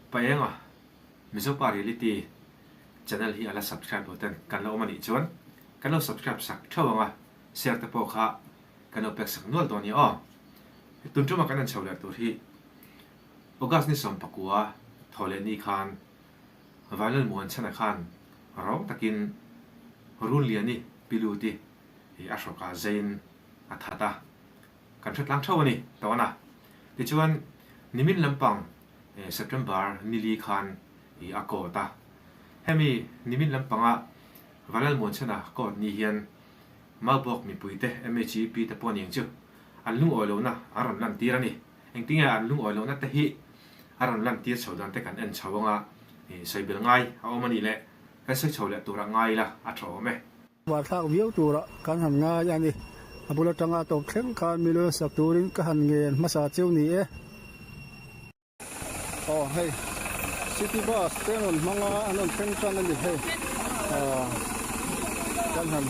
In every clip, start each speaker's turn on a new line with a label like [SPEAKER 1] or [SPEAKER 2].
[SPEAKER 1] Paenga Mizopa Reality channel hi a la subscribe lo ten kan la awm a nih chuan kan lo subscribe sak theuh ang a, share te pawh kha kan lo pek sak nual dawn nia aw. Tun tuma kan en chho leh tur hi August ni 19 thaw leh ni khan Vanlalmuanchhana khan rawng takin Runliani Piluti a hrawkah zeiin a that a. Kan hre tlang theuh a ni tawn a. Tichuan, nimin lampang September nili khan i a court a. Hemi nimin lampanga Vanlalmuanchhana court ni hian Maubawk mipuite MHEP te pawh aniang chu an lungawi lohna an rawn lantir a ni. Engtinge an lungawi lohna te hi a rawn lantir chho dan te kan en chho anga sawibel ngai a awm a nih leh kan sawi chho leh turah ngai ila a tha awm e.
[SPEAKER 2] Varthlak viau turah kan han ngai a ni. A bul atanga tawp thleng khan mi lawia sak turin ka han ngen hmasa cheu ni e. Aw hei city bus te an rawn hmang a, an rawn thleng tan a ni hei. Aw kan han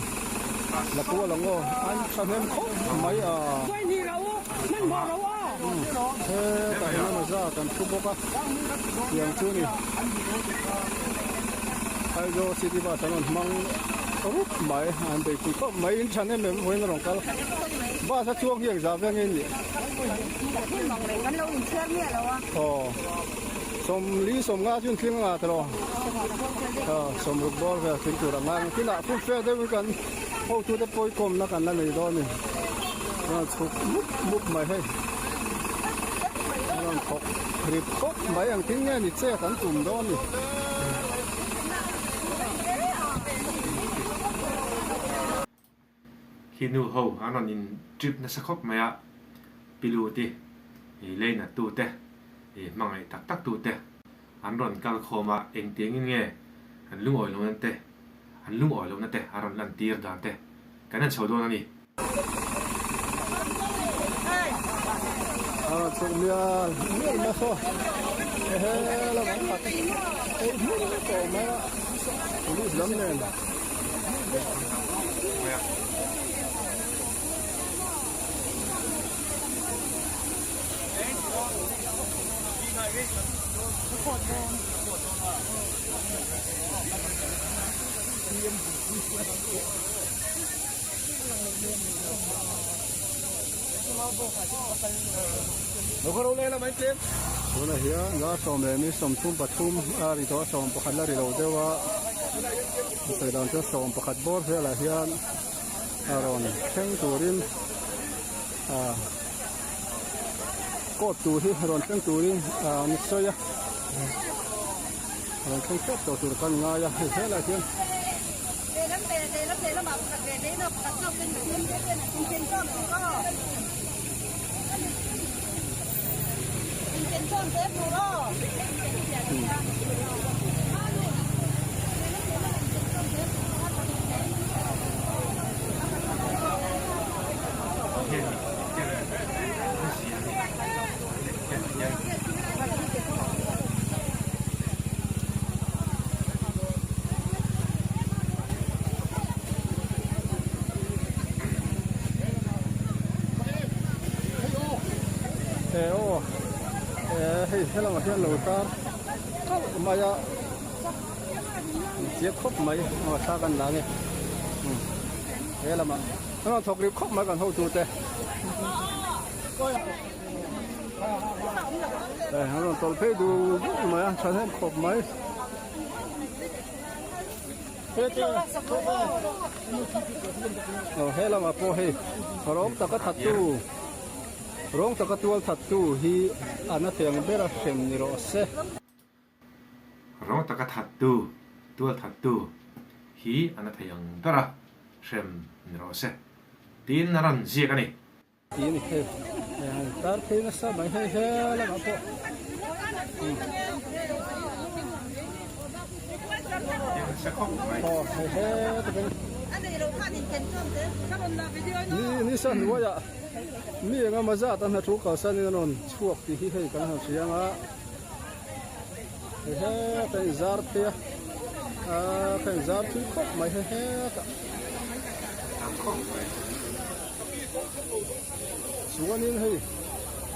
[SPEAKER 2] la kual ang aw, an thahnem khawp mai a. Hetah hian a za kan thu bawk a, tiang chu ni. Aizawl city bus an rawn hmang rup mai an beihpui khawp mai in than em em vawiin a rawn kal bus a chuang hi engzah veng in nih aw sawmli sawmnga chu in tling anga tawh aw sawmruk bawr vel tling tur ang a kinah phun fe deuh in kan hotute pawikawmna kan la nei dawn a ni chuan chhuk mup mup mai hei a rawn thawk rip khawp mai ang tin nge ni che kan tum dawn ni.
[SPEAKER 1] Khi nu ho an rawn in trip nasa khawp mai a, pilu te, leinat tu te, hmangaih tak tak tu te an rawn kal khawm a, engtiangin nge an lungawi lohna te, an lungawi lohna te a rawn lantir dan te kan en chho dawn a ni.
[SPEAKER 2] Tunah hian dar 11:33 a ri tawh a, 11 la ri lo deuh a, a sawi dan chuan 11 bawr velah hian a rawn thleng turin ah court tur hi rawn thleng turin an sawi a, rawn thleng tep tawh tur kan ngai a, hei helaiah hian. E aw e hei helamah hian lo tar kalh mai a chiah khawp mai aw thla kan la nge he lamah an rawn thawk rih khawp mai kan hotu te e an rawn tawlh phei duh duh mai a thahnem khawp mai. Aw he lamah pawh hei rawng taka thattu rawng taka tual thattu hi a na theng bera hrem ni rawh se.
[SPEAKER 1] Rawng taka thattu tual thattu hi a na thei ang bera hrem ni rawh se tiin a rawn ziak a ni.
[SPEAKER 2] Tih a ni hei han tar phei nasa mai hei he lamah pawh aw hei he takin. Ni nisa hnuaiah mi eng emaw zat a hna thu kalsanin an rawn chhuak tih hi hei kan han hria ang a hei heta inzar phei a aaa ka inzar thui khawp mai hei hetah chuanin hei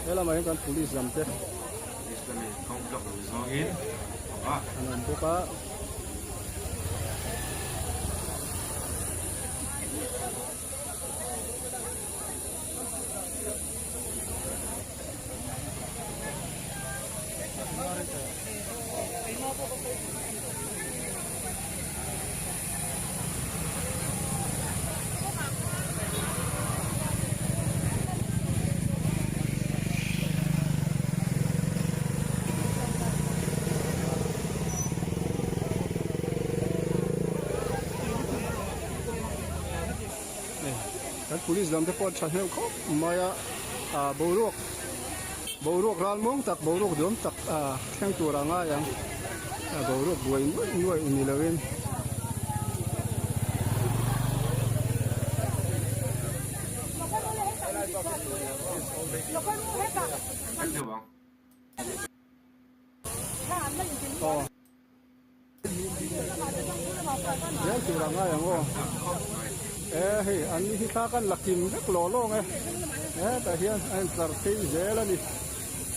[SPEAKER 2] helamah hian kan police lam te.
[SPEAKER 1] Police lamin kawng block lo zawngin a awm a.
[SPEAKER 2] An awm bawk a. Kan police lam te pawh an tha hneuh khawp mai a ah boruak boruak ral muang tak boruak duam tak ah thleng tur a ngai ang boruak buai nuaih nuaih ni lo in. Aw zel tur a ngai ang aw e hei an ni hi thla kan la kim vek lawh lawng e hetah hian a intlar phei zel a ni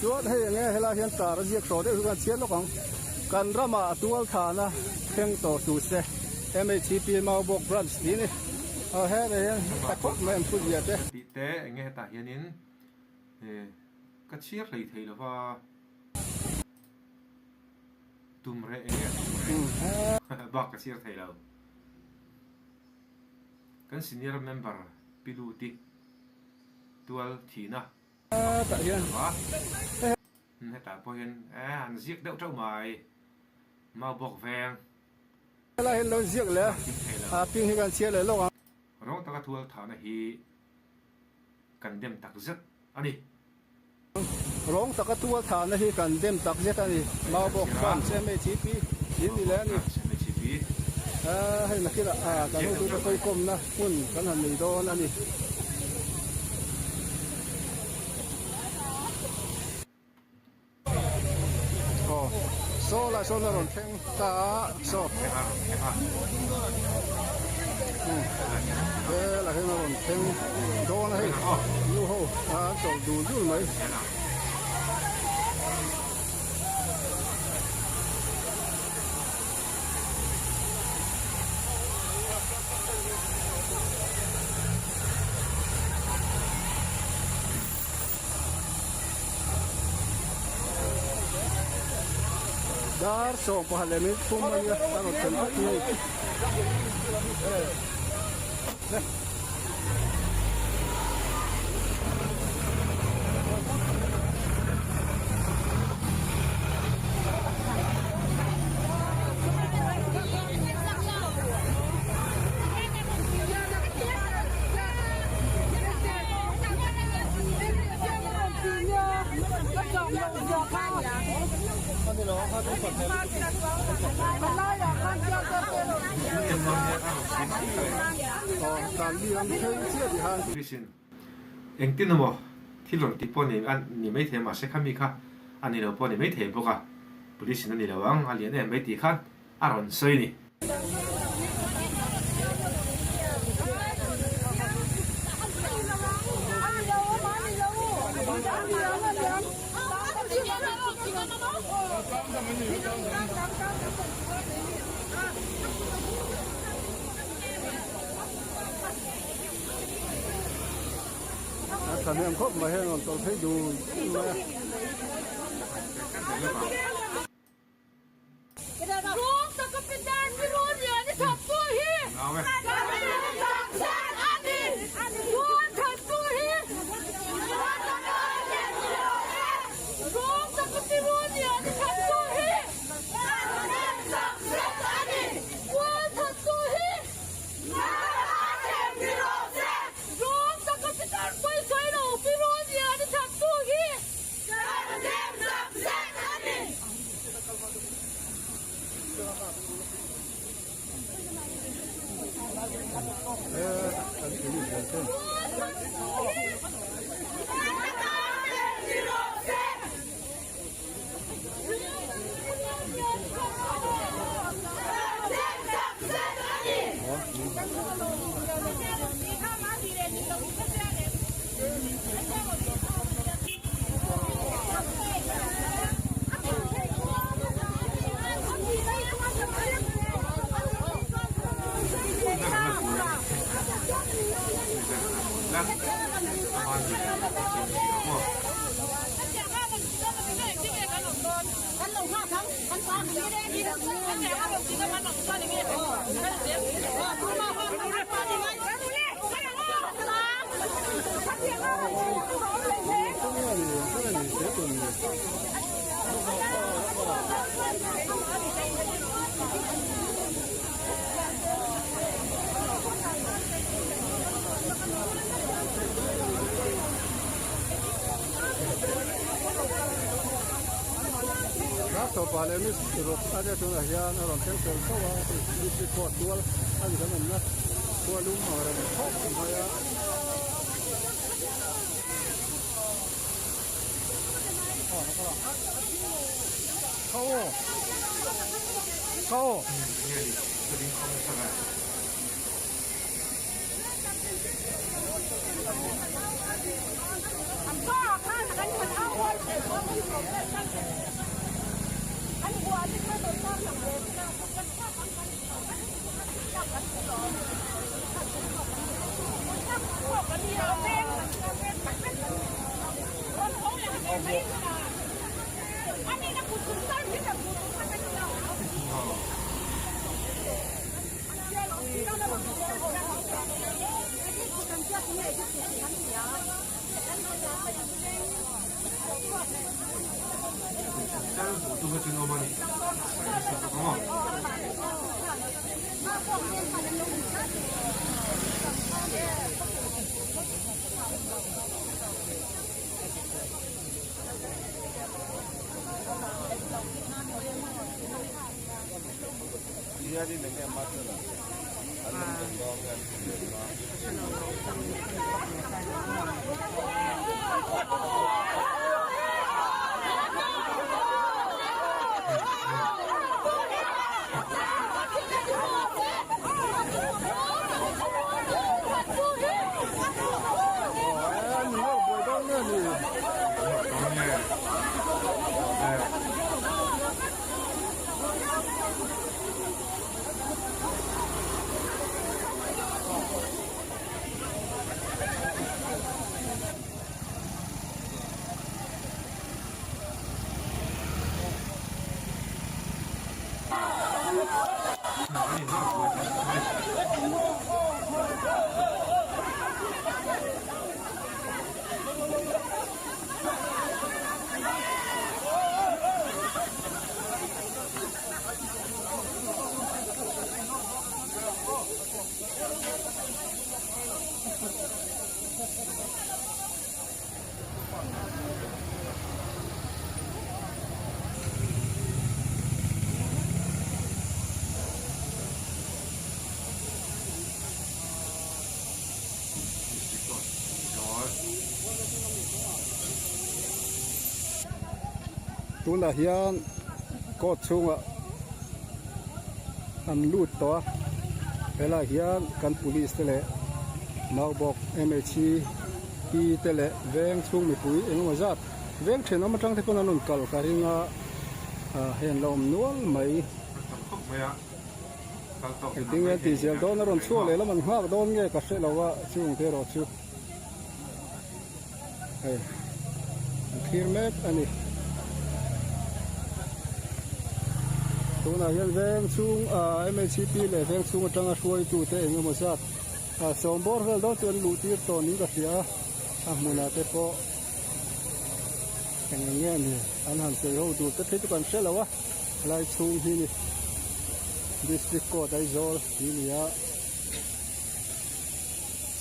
[SPEAKER 2] chuan hei enge helai hian tar a ziak tawh deuh hi kan chhiat lawk ang kan ramah a tual thana thleng tawh tur se MHCP Maubawk branch tih a ni aw hetah hian ta khawp mai an phut zia te.
[SPEAKER 1] Tih te enge hetah hianin Ka chhiar hlei thei lo va. Tum reh eng nge tum reh bak ka chhiar thei lo. Kan senior member Pi Luti tual thihna va. Hetah pawh hian an ziak deuh teuh mai. Mau bawk veng.
[SPEAKER 2] Helai hian lo ziak leh a ping hi kan chhiar leh lawk ang.
[SPEAKER 1] Rawng taka tual thahna hi. Kan dem tak zet a ni.
[SPEAKER 2] Rawng taka tual thahna hi kan dem tak zet a ni. Maubawk Branch MHP in ni leh a ni. Hei nakinah kan hotute kawikawmna hmun kan han nei dawn a ni. Aw saw lai sawn a rawn thleng ta a saw helai hian a rawn thleng dawn a hei nu ho an chawlh dul dul mai. Dar 15 leh minute thum a nia a rawn thlen vat mai.
[SPEAKER 1] Engtin emaw thil rawn tih pawh ni maithei mahse khami kha a ni lo pawh ni maithei bawk a, police in a ni lo ang a lian em mai tih khan a rawn sawi a ni.
[SPEAKER 2] A thahnem khawp mai heng rawn tawlh phei dul dul mai a. ten. Tawpah leh miss ruk a nia tunah hian a rawn thleng fel chauh a district court tual a ni kan awmna khua lum ang reng khawp mai a. Tunah hian court chhungah an lut tawh a helaiah hian kan police te leh maubawk mhp te leh veng chhung mipui engemaw zat veng thenawm atang te pawn an rawn kal ka ring a ah hei an la awm nual mai. Engtin nge tih zel dawn a rawn chhuak leh lam an nghak dawn nge ka hre lo a chung te erawh chu hei an thlir mek a ni. Tunah hian veng chhung ah MHP leh veng chhung atanga hruaitu te eng emaw zat ah sawm bawr vel dawn chu an luh tir tawh niin ka hria a a hmunah te pawh eng eng nge ni an han sawi ho tur te phei chu kan hre lo a. Helai chhung hi ni District Court Aizawl hi ni a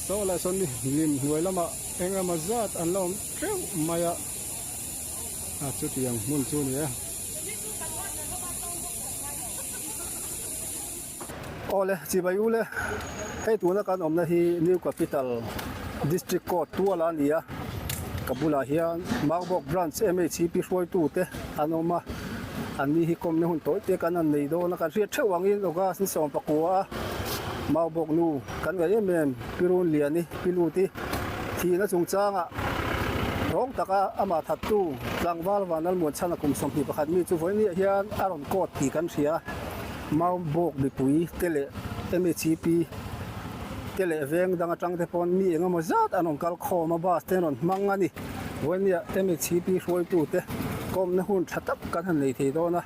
[SPEAKER 2] saw lai sawn ni hlim hnuai lamah eng emaw zat an la awm teuh mai a a chutiang hmun chu a ni e. Awle chibai u le. Hei tuna kan awmna hi New Capital District Court tual a ni a, ka bulah hian Maubawk Branch MHCP hruaitute an awm a, an ni hi kawmna hun tawi te kan han nei dawn a, kan hriat theuh angin August ni 19 a Maubawk nu kan ngaih em em Pi Runliani Pi Luti thihna chungchangah rawng taka amah thattu tlangval Vanlalmuan chhana kum 21 mi chu vawiin hian a rawn court tih kan hria. Maubawk mipui te leh MHP te leh veng dang atang te pawn mi eng emaw zat an rawn kal khawm a, bus te an rawn hmang a ni. Vawinia MHP hruaitu te kawmna hun tha tak kan han nei thei dawn a,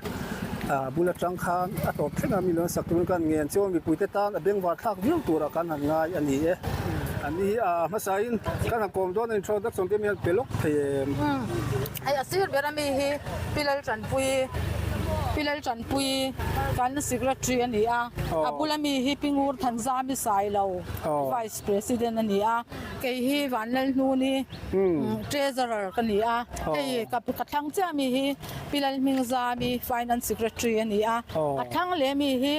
[SPEAKER 2] a bul atang khan a tawp thleng a mi lo sak turin kan ngen chuan mipui te tan a bengvar thlak viau turah kan han ngai a ni e. An ni hi a hmasain kan han kawm dawn a introduction te mi han pe lawk thei em?
[SPEAKER 3] Hei a sir ber ami hi Pi Laltanpuii Pi Laltanpuii kan Secretary a ni a, a bul ami hi Pi Ngur Thanzami Sailo Vice President a ni a, kei hi Vanlalhnuni Treasurer ka ni a, hei ka thlang chiah ami hi Pi Lalhmingzami Finance Secretary a ni a, a thlang leh ami hi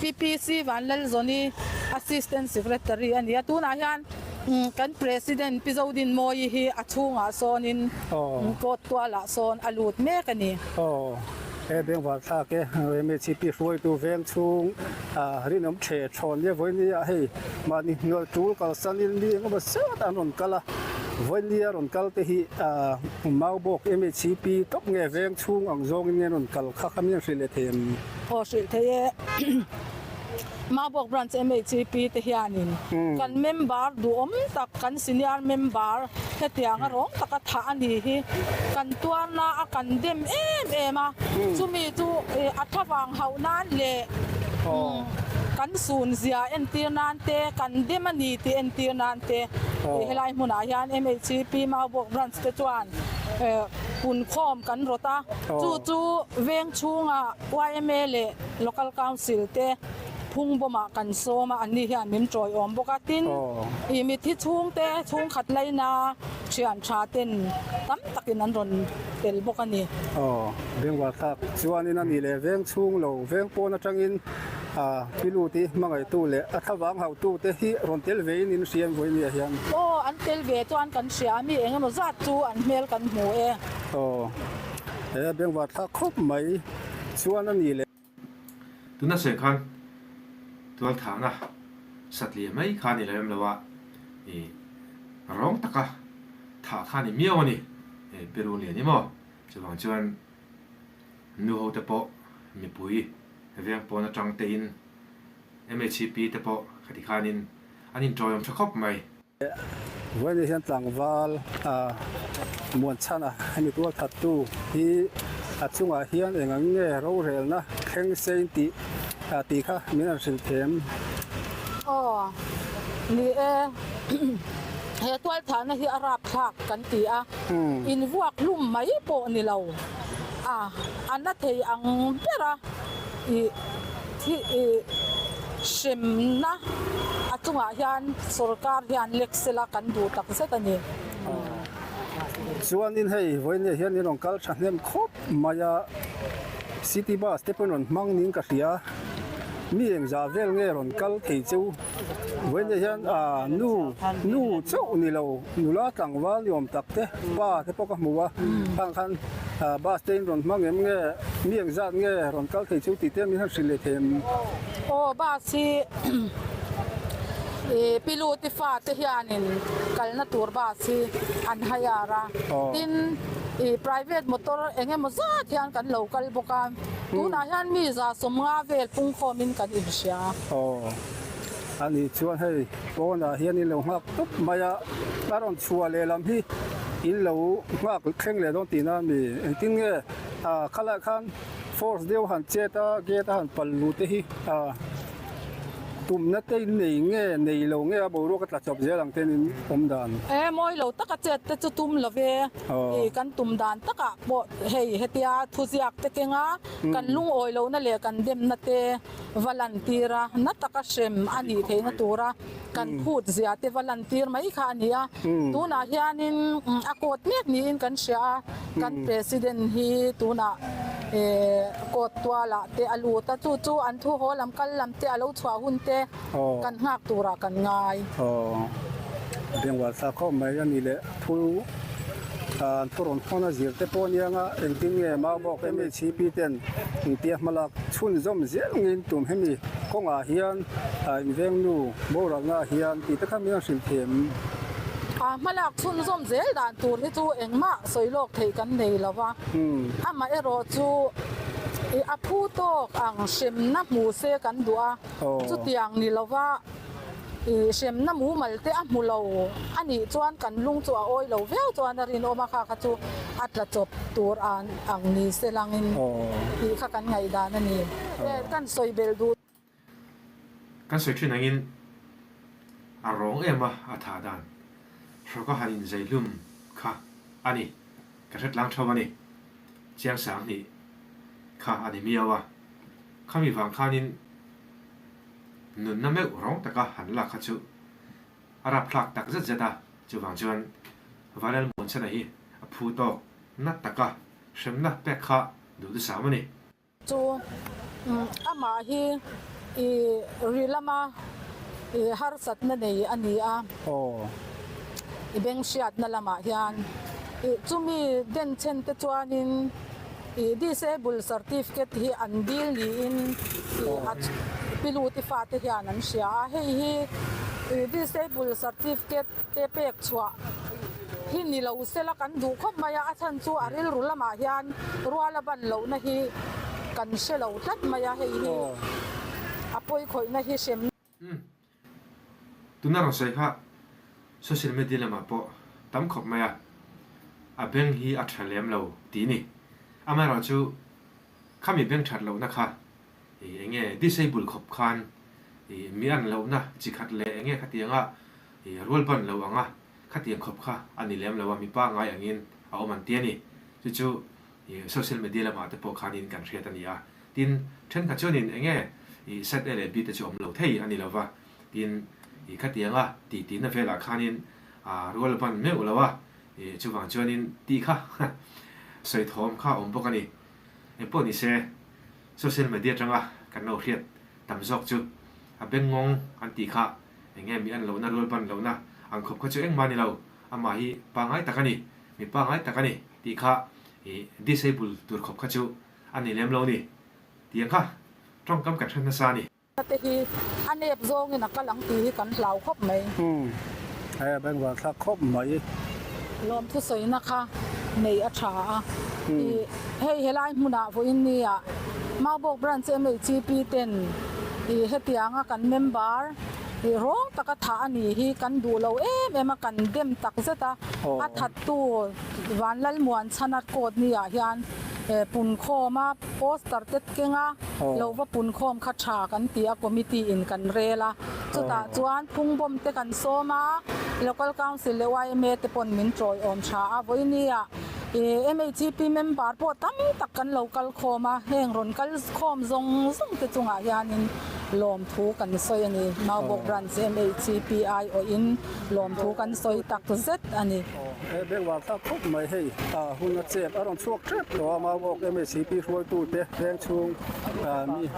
[SPEAKER 3] Pi PC Vanlalzawni Assistant Secretary a ni a, tunah hian Kan President Pi Zodinmawii hi a chhungah sawnin court tualah sawn a lut mek a ni.
[SPEAKER 2] Aw, he bengvar thlak e, MHP hruaitu veng chhung rinawm the thawn nia vawinia hei mahni hnual tul kalsanin mi engemaw zat an rawn kal a, vawinia rawn kal te hi Maubawk MHP tawp nge veng chhung ang zawngin nge an rawn kal kha kha mi an hrilh leh thei em?
[SPEAKER 3] Aw hrilh thei e. Maubawk Branch MHP te hianin kan member duhawm tak, kan senior member hetianga rawng taka thah a ni hi kan tuarna a kan dem em em a, chumi chu a thlavang hauh nan leh kan sun zia entir nan te, kan dem a ni tih entir nan te helai hmunah hian MHP Maubawk Branch te chuan punkhawm kan rawt a, chu chu veng chhunga yma leh Local Council te phung bawmah kan sawm a, anni hian min tawiawm bawk a. Tin, ih mitthi chhungte chhungkhat laina thian tha ten tam takin an rawn tel bawk a ni.
[SPEAKER 2] Aw, bengvar thlak chuanin a ni leh veng chhung lo, veng pawn atangin pilut hi hmangaihtu leh a thlavang hauhtu te hi rawn tel vein in hria em vawi nia hian?
[SPEAKER 3] Aw, an tel ve chuan kan hria a, mi eng emaw zat chu an hmel kan hmu e.
[SPEAKER 2] Aw, he bengvar thlak khawp mai. Chuan a ni le.
[SPEAKER 1] Tuna sawi khan tualthahna satliah mai kha a ni lo em lo a, ih rawng taka thah kha a ni miau a ni, ih Peru lian hi maw? Chuvang chuan nu ho te pawh mipui veng pawn atang te in MHP te pawh khati khanin an inṭawiawm ṭha khawp mai.
[SPEAKER 2] Vawiin hian tlangval Muanchhana hemi tual thattu hi a chungah hian eng ang nge rorelna thleng sein tih tih kha min han hrilh them.
[SPEAKER 3] Aw, ni e, he tualthahna hi a rapthlak kan ti a, invuak hlum mai pawh ni lo a, a na thei ang bera ih Thi i hremna a chungah hian sorkar hian lek sela kan duh tak zet a ni.
[SPEAKER 2] Chuanin hei vawiin hian in rawn kal thahnem khawp mai a, city bus te pawh in rawn hmang niin ka hria, mi engzah vel nge rawn kal thei cheu, vawiin hian nu nu chauh ni lo nula tlangval ni awm tak te pa te pawh ka hmu a, khang khan Bus te in rawn hmang em nge mi eng zat nge rawn kal thei chu tih te min han hrilh leh thei em?
[SPEAKER 3] Aw bus hi i Piluti fa te hianin kalna tur bus hi an hire a, tin i private motor eng emaw zat hian kan lo kal bawk a, tunah hian mi 150 vel pungkhawmin kan inhria.
[SPEAKER 2] Aw a nih chuan hei pawnah hian in lo nghak tawp mai a, a rawn chhuah lehlam hi in lo nghak thleng leh dawn tihna a ni. Engtin nge ah khalai khan force deuh han chet a gate a han pal luh te hi ah tumna te in nei nge nei lo nge a boruak a tla chawp zel ang ten in awm dan.
[SPEAKER 3] E mawi lo taka chet te chu tum lo ve i kan tum dan takah pawh hei hetia thuziak te kenga kan lungawi lohna leh kan demna te va lantir a, na taka hrem a nih theihna tura kan phut zia te va lantir mai kha a ni a. Tunah hianin a court mek niin kan hria a, kan President hi tunah court tualah te a lut a, chu chu an thu haw lam kal lam te a lo chhuah hun te. kan nghak turah kan ngai.
[SPEAKER 2] Aw, bengvar thlak khawp mai a ni leh thu thu rawn khawn a zir te pawh ania nga engtin nge Maubawk MHCP ten engtia hmalak chhunzawm zel ngin tum hemi kawngah hian invengnu boralna ah hian tih te kha min rawn hrilh thiam.
[SPEAKER 3] A hmalak chhunzawm zel dan tur hi chu engmah sawi lawk theih kan nei lo va, amaherawh chu a phu tawk ang hremna hmu se kan duh a, chutiang ni lova hremna mumal te a hmu lo a nih chuan kan lung chu a awi lo viau chuan a rinawm a, kha kha chu a tla chawp tur ang ni se langin tih kha kan ngaihdan a ni. Kan sawi belh duh.
[SPEAKER 1] Kan sawi thin angin a rawng em a, a thah dan hrawka han inzei hlum kha a ni, ka hre tlang tho a ni, chiang sang hnih kha a ni miau a, khami vang khanin nunna meuh rawng taka han lak kha chu a rapthlak tak zet zet a, chuvang chuan Vanlalmuanchhana hi a phu tawk nat taka hremna pek kha duhdusam a ni.
[SPEAKER 3] Chu amah hi i ri lama i harsatna nei a ni a, i beng hriatna lamah hian i chumi denchhen te chuanin i disable certificate hi an dil niin i a pilut i fate hian an hria a, hei hi i disable certificate te pek chhuah hi ni lo sela kan duh khawp mai a, a chhan chu a rilru lamah hian rual a ban lohna hi kan hre lo tlat mai a, hei hi a pawi khawihna hi hrem.
[SPEAKER 1] Umm. Tuna rawn sawi kha social media lamah pawh tam khawp mai a, a beng hi a tha lem lo tih ni. Amaherawhchu khami beng that lohna kha ih enge disable khawp khan ih mi an lohna chi khat leh enge khatianga ih rual ban lo anga khatiang khawp kha a ni lem lo a, mipa ngai angin a awm an ti a ni. Chu chu ih social media lamah te pawh khanin kan hriat a ni a. Tin, thenkhat chuanin enge ih set A leh B te chu awm lo thei a ni lo va, tin ih khatianga tih tihna velah khanin ah rual ban meuh lo a, ih chuvang chuanin tih kha sawi thawm kha a awm bawk a ni. Engpawh ni se, social media atanga kan lo hriat tam zawk chu a bengngawng an tih kha eng nge mi an lohna rual ban lohna ang khawp kha chu engmah a ni lo, amah hi pangngai tak a ni, mi pangngai tak a ni tih kha ih disable tur khawp kha chu a ni lem lo a ni tih ang kha tawngkam kan hre nasa a ni.
[SPEAKER 3] Te hi a nep zawngin a kal ang tih hi kan hlau khawp mai.
[SPEAKER 2] Umm hei a bengvar thlak khawp mai.
[SPEAKER 3] Lawmthu sawina kha nei a tha a, i hei helai hmunah vawiin nia Maubawk Branch MHCP ten i hetianga kan member i rawng taka thah a nih hi kan duh lo em em a, kan dem tak zet a, a thattu Vanlalmuanchhana court niah hian punkhawm a poster te keng a, lo va punkhawm kha tha kan ti a, committee in kan rel a, chutah chuan phungbawm te kan sawm a, local council leh yma te pawn min tawiawm tha a, vawinia MHP member pawh tam tak kan lo kal khawm a, heng rawn kal khawm zawng zawng te chungah hianin lawmthu kan sawi a ni, Maubawk Branch MHP aiawhin lawmthu kan sawi tak zet a ni.
[SPEAKER 2] He bengvar thlak khawp mai hei a hun a chep a rawn chhuak tep tawh a Maubawk MHCP hruaitute veng chhung mi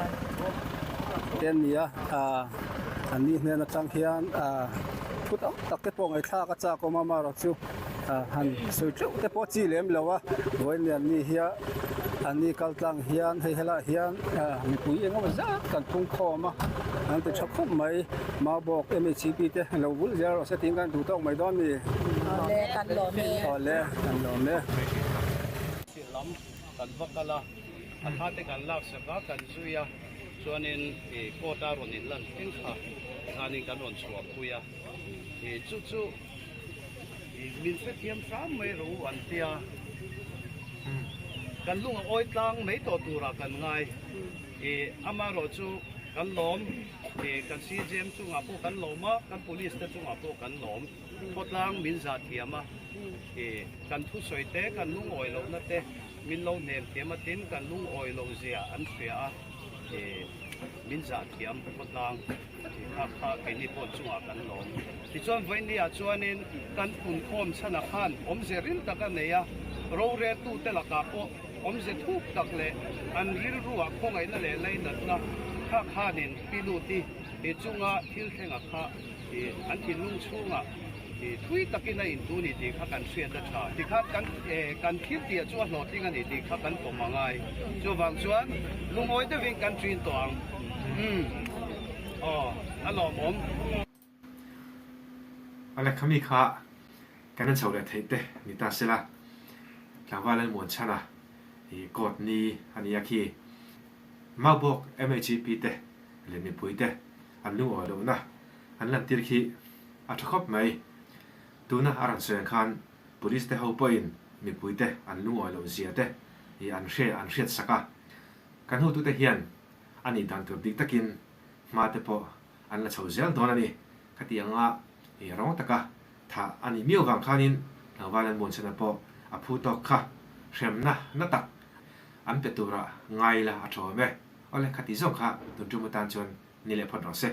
[SPEAKER 2] te an ni a an ni hnen atang hian thu tam tak te pawh ngaihthlak a chak awm a amaherawh chu han sawi teuh te pawh chi lem lo a vawiin an ni hian an ni kal tlang hian hei helaiah hian mipui eng emaw zat kan phung khawm a an ti tha khawp mai. Maubawk MHCP te lo vulh zel rawh se tiin kan duh tawk mai dawn mi?
[SPEAKER 3] Awle kan lawm e.
[SPEAKER 2] Awle kan lawm e.
[SPEAKER 4] Thil lam kan va kal a, a thla te kan lak sak a, kan zui a, chuanin ih court a rawn in lan thleng kha zanin kan rawn chhuah pui a, ih chu chu ih min hrethiam hram mai rawh u an tia, kan lung a awi tlang mai tawh turah kan ngai. Ih amaherawh chu kan lawm, ih kan CJM chungah pawh kan lawm a, kan police te chungah pawh kan lawm. Khawtlang min zah thiam a, ih kan thusawi te, kan lungawi lohna te min lo hnem thiam a, tin kan lungawi loh zia an hria a, ih min zah thiam khawtlang ih kha kha keini pawh chungah kan lawm. Tichuan vawinia chuanin kan punkhawm chhanah khan awmze ril tak a nei a, roreltute lakah pawh, Awmze thuk tak leh an rilruah khawngaihna leh lainatna kha khanin pi lut i I chunga thil thlenga kha i an thinlung chhungah i thui takin a intu ni tih kha kan hriat a tha. Tikhan kan kan thil tih chu a hlawhtling a ni tih kha kan pawm a ngai. Chuvang chuan lungawi deuhin kan ṭin tawh ang. Umm. Aw, a lawmawm.
[SPEAKER 1] A lehkha mi kha kan en chho leh theih te ni ta sela, tlangval an muan chhan a, i court ni a nia khi. Maubawk MHEP te leh mipui te an lungawi lohna an lantir khi a tha khawp mai. Tuna a rawn sawi ang khan Police te ho pawhin mipui te an lungawi loh zia te i an hre an hriat sak a. Kan hotute hian a nih dan tur dik takin hma te pawh an la chho zel dawn a ni. Khati anga i rawng taka thah a nih miau vang khanin tlangval an muanchhana pawh a phu tawk kha hremna na tak an pe tura ngai la a tha awm e. Awle khati zawng kha tun tum atan chuan ni leh phawt rawh se.